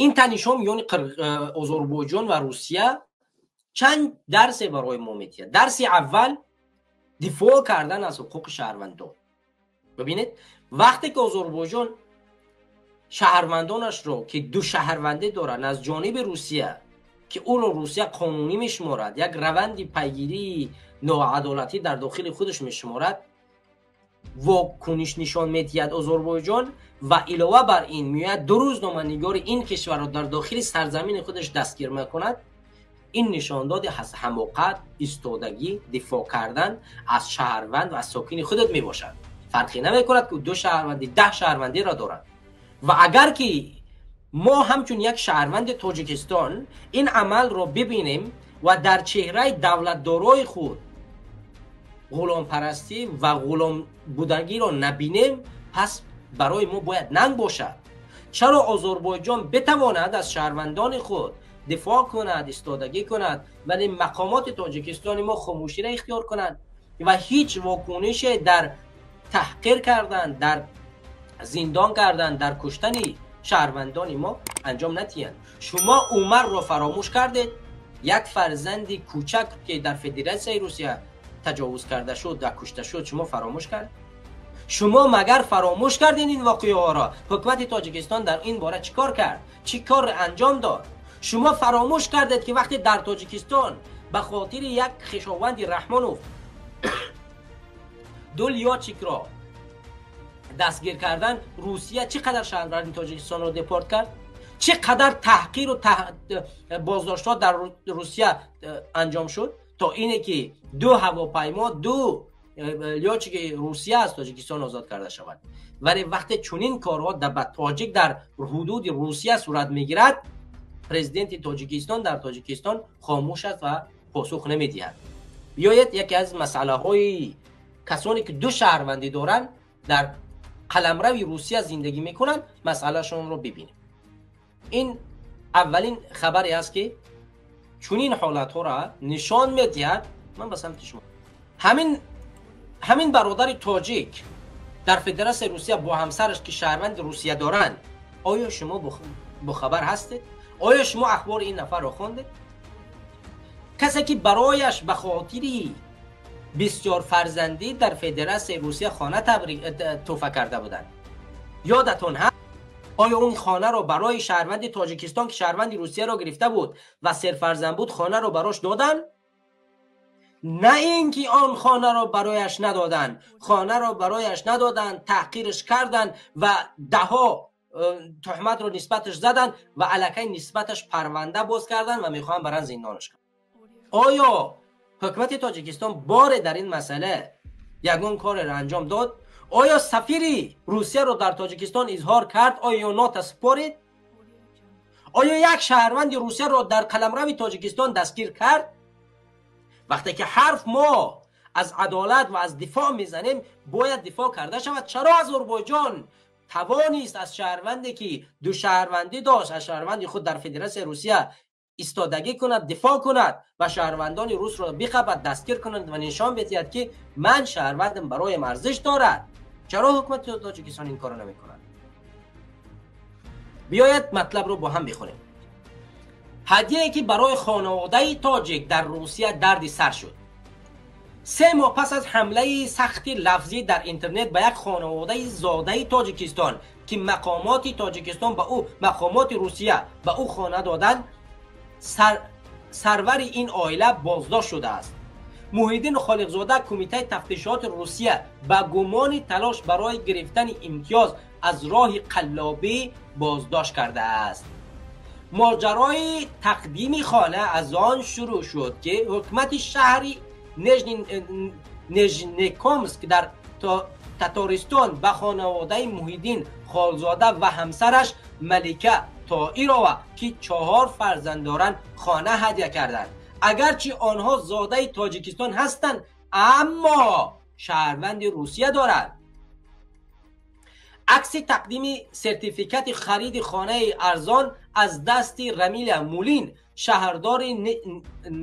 Ин танишҳо миёни Озарбойҷон ва Русия чанд дарсе барои мо медиҳад. Дарси аввал дифоъ кардан аз ҳуқуқи шаҳрвандон. Бибинед, вақте ки Озарбойҷон шаҳрвандонашро, ки ду шаҳрвандӣ доранд, аз ҷониби Русия, ки ӯро Русия қонунӣ мешуморад, як раванди пайгирии ноадолатӣ дар дохили худаш мешуморад, вокуниш нишон медиҳад Озарбойҷон ва илова бар ин меояд ду рӯзноманигори ин кишварро дар дохили сарзамини худаш дастгир мекунад. Ин нишондоди ҳамоқат, истодагӣ, дифоъ кардан аз шаҳрванд ва аз сокини худат мебошад. Фарқе намекунад, ки ду шаҳрвандӣ, 10 шаҳрвандиро дорад. Ва агар ки мо ҳамчун як шаҳрванди Тоҷикистон ин амалро бибинем ва дар чеҳраи давлатдорои худ ғуломпарастӣ ва ғуломбудагиро набинем, пас барои мо бояд нанг бошад. Чаро Озарбойҷон битавонад аз шаҳрвандони худ дифоъ кунад, истодагӣ кунад, вале мақомоти Тоҷикистони мо хомӯширо ихтиёр кунанд ва ҳеҷ вокунише дар таҳқир кардан, дар зиндон кардан, дар куштани шаҳрвандони мо анҷом надиҳанд? Шумо Умарро фаромӯш кардед, як фарзанди кӯчак, ки дар Федератсияи Русия таҷовуз карда шуд ва кушта шуд, шумо фаромӯш кард? Шумо магар фаромӯш кардед ин воқеаҳоро? Ҳукумати Тоҷикистон дар ин бора чӣ кор кард, чӣ кор анҷом дод? Шумо фаромӯш кардед, ки вақте дар Тоҷикистон ба хотири як хешованди Раҳмонов ду лётчикро дастгир кардан, Русия чӣ қадар шаҳрванди Тоҷикистонро депорт кард, чӣ қадар таҳқиру боздоштҳо дар Русия анҷом шуд, то ине ки ду ҳавопаймо, ду лётчики Русия аз Тоҷикистон озод карда шавад. Вале вақте чунин корҳо ба тоҷик дар ҳудуди Русия сурат мегирад, президенти Тоҷикистон дар Тоҷикистон хомӯш аст ва посух намедиҳад. Биёед, яке аз масъалаҳои касоне, ки ду шаҳрвандӣ доранд, дар қаламрави Русия зиндагӣ мекунанд, масъалашонро бибинем. Ин аввалин хабаре аст, ки чунин ҳолатҳоро нишон медиҳад. Ман ба самти шумо, ҳамин бародари тоҷик дар Федератсияи Русия бо ҳамсараш, ки шаҳрванди Русия доранд, оё шумо бохабар ҳастед? Оё шумо ахбори ин нафарро хондед? Касе ки барояш ба хотири бисёрфарзандӣ дар Федератсияи Русия хона тӯҳфа карда буданд, ёдатон ҳаст? Оё он хонаро барои шаҳрванди Тоҷикистон, ки шаҳрванди Русияро гирифта буд ва серфарзанд буд, хонаро барош доданд? На ин ки он хонаро барояш надоданд, хонаро барояш надоданд, таҳқирш карданд ва даҳо туҳматро нисбаташ заданд ва аллакай нисбаташ парванда боз карданд ва мехоҳанд баранд зиндонаш кунанд. Оё ҳукумати Тоҷикистон боре дар ин масъала ягон кореро анҷом дод? Оё сафири Русияро дар Тоҷикистон изҳор кард? Оё нота супорид? Оё як шаҳрванди Русияро дар қаламрави Тоҷикистон дастгир кард? Вақте ки ҳарф мо аз адолат ва аз дифоъ мезанем, бояд дифоъ карда шавад. Чаро Озарбойҷон тавонист аз шаҳрванде, ки ду шаҳрвандӣ дошт, аз шаҳрванди худ дар Федератсияи Русия истодагӣ кунад, дифоъ кунад ва шаҳрвандони русро биқабад, дастгир кунад ва нишон бидиҳад, ки ман шаҳрвандам бароям арзиш дорад? Чаро ҳукумати Тоҷикистон ин корро намекунад? Биёед, матлабро бо ҳам бихонем. Ҳадияе, ки барои хонаводаи тоҷик дар Русия дарди сар шуд. 3 моҳ пас аз ҳамлаи сахти лафзӣ дар интернет ба як хонаводаи зодаи Тоҷикистон, ки мақомоти Тоҷикистон ба ӯ, мақомоти Русия ба ӯ хона доданд, сарвари ин оила боздошт шудааст. Муҳиддин Холиқзода Кумитаи тафтишоти Русия ба гумони талош барои гирифтани имтиёз аз роҳи қаллобӣ боздошт кардааст. Моҷарои тақдими хона аз он шурӯъ шуд, ки ҳукумати шаҳри Нижнекамск дар Татористон ба хонаводаи Муҳиддин Холзода ва ҳамсараш Малика Тоирова, ки чаҳор фарзанд доранд, хона ҳадя карданд. Агарчи онҳо зодаи Тоҷикистон ҳастанд, аммо шаҳрванди Русия доранд. Акси тақдими сертификати хариди хонаи арзон аз дасти Рамиля Мулин, шаҳрдори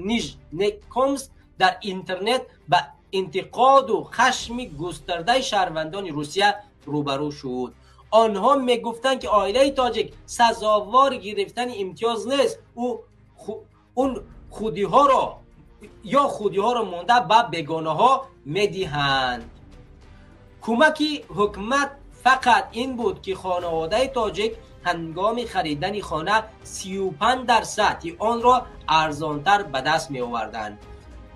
Нижнекамск, дар интернет ба интиқоду хашми густардаи шаҳрвандони Русия рӯбарӯ шуд. آنها میگفتند که عائله تاجیک سزاوار گرفتن امتیاز نیست، اون خودی ها را یا خودی ها را مونده به بیگانه ها میدهند. کمک حکومت فقط این بود که خانواده تاجیک هنگام خریدن خانه 35% آن را ارزانتر به دست می آوردند.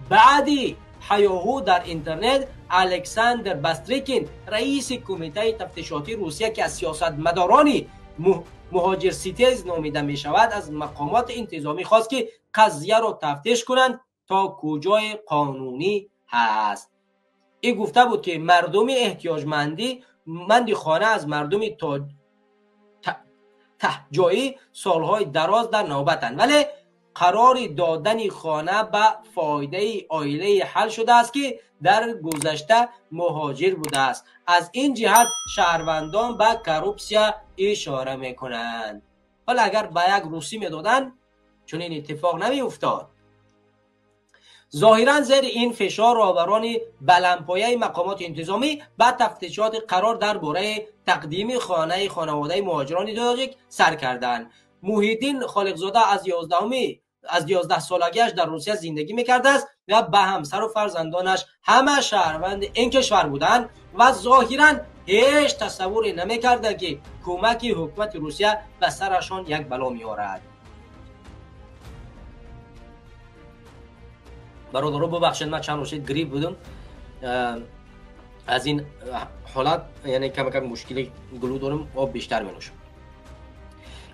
بعدی هیاهو در اینترنت، الکساندر باستریکین رئیس کمیته تفتیشاتی روسیه که از سیاستمداران مهاجر ستیز نامیده می شود، از مقامات انتظامی خواست که قضیه را تفتیش کنند تا کجای قانونی هست. این گفته بود که مردم احتیاجمندی مندی خانه از مردم تهجایی سالهای دراز در نوبتند، ولی قرار دادن خانه به فایده عائله حل شده است که در گذشته مهاجر بوده است. از این جهت شهروندان به کروپسیا اشاره میکنند. حالا اگر به یک روسی میدادن چنین اتفاق نمی افتاد. ظاهرا زیر این فشار راهبران بلندپایه مقامات انتظامی به تفتیشات قرار درباره تقدیم خانه خانواده مهاجران تاجیک سر کردند. محی‌الدین خالقزاده از 11 سالگیش در روسیه زندگی میکرده است و به همسر و فرزندانش همه شهروند این کشور بودند و ظاهرا هیچ تصوری نمیکرده که کمک حکومت روسیه به سرشان یک بلا میآورد. برادرها ببخشید من چند روز گریپ بودم، از این حالت یعنی کم کم مشکل گلو دارم، آب بیشتر می نوشم.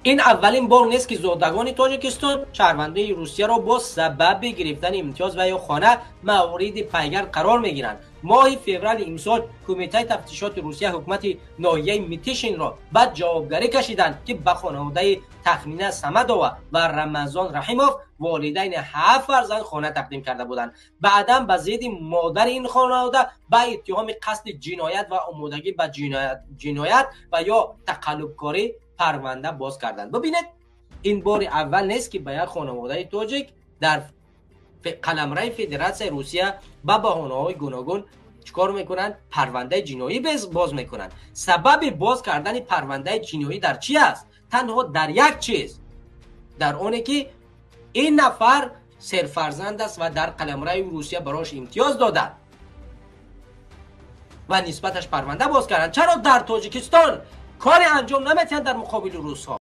این اولین بار نیست که زادگان تاجیکستان شهروندان روسیه را با سبب گرفتن امتیاز و یا خانه مورد پیگرد قرار میگیرند. ماه فوریه امسال کمیته تفتیشات روسیه حکومت ناحیه میتیشین را به جوابگری کشیدند که به خانواده تخمینه صمدova و رمضان رحیموف والدین 7 فرزند خانه تقدیم کرده بودند. بعدا به ضد مادر این خانواده به اتهام قصد جنایت و آمادگی به جنایت و یا تقلبکاری پرونده باز کردند. ببینید این بار اول نیست که به یک خانواده تاجیک در قلمرو فدراسیون روسیه به بهانه‌های گوناگون چیکار میکنند؟ پرونده جنایی باز میکنند. سبب باز کردن پرونده جنایی در چی است؟ تنها در یک چیز، در آنه که این نفر سرفرزند است و در قلمرو روسیه براش امتیاز دادند و نسبتش پرونده باز کردند. چرا در تاجیکستان کاری انجام نمیتن در مقابل روس‌ها؟